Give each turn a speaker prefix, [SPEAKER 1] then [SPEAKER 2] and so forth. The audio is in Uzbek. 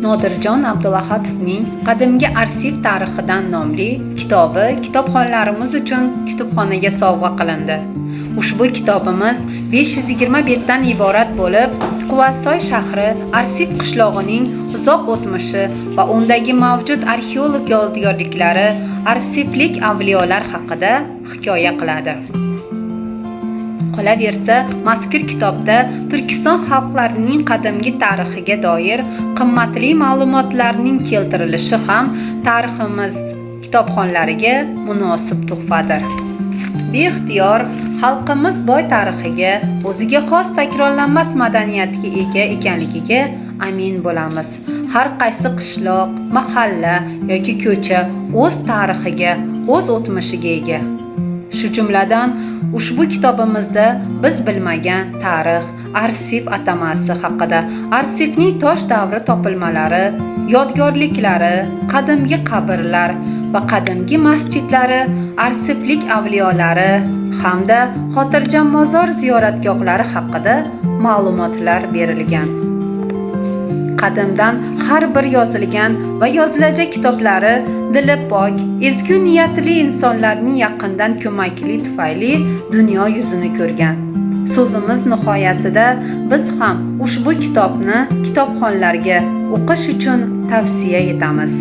[SPEAKER 1] Nodirjon Abdulahatovning Qadimgi Arsif tarixidan nomli kitobi kitobxonlarimiz uchun kutubxonaga sovg'a qilindi. Ushbu kitobimiz 520 betdan iborat bo'lib, Quvasoy shahri Arsif qishlog'ining uzoq o'tmishi va undagi mavjud arxeolog yodgorliklari, arsiflik avliyolar haqida hikoya qiladi. Qolaversa, mazkur kitobda Turkiston xalqlarining qadimgi tarixiga doir qimmatli ma'lumotlarning keltirilishi ham tariximiz kitobxonlariga munosib tuhfadir. Beixtiyor xalqimiz boy tarixiga, o'ziga xos takrorlanmas madaniyatga ega ekanligiga amin bo'lamiz. Har qaysi qishloq, mahalla yoki ko'cha o'z tarixiga, o'z o'tmishiga ega. Shu jumladan, ushbu kitobimizda biz bilmagan tarix, Arsif atamasi haqida, Arsifning tosh davri topilmalari, yodgorliklari, qadimgi qabrlar va qadimgi masjidlari, arsiflik avliyolari hamda xotirjam mozor ziyoratgohlari haqida ma'lumotlar berilgan. Qadimdan har bir yozilgan va yozilajak kitoblari dili pok, ezgu niyatli insonlarning yaqindan ko'makli tufayli dunyo yuzini ko'rgan. So'zimiz nihoyasida biz ham ushbu kitobni kitobxonlarga o'qish uchun tavsiya etamiz.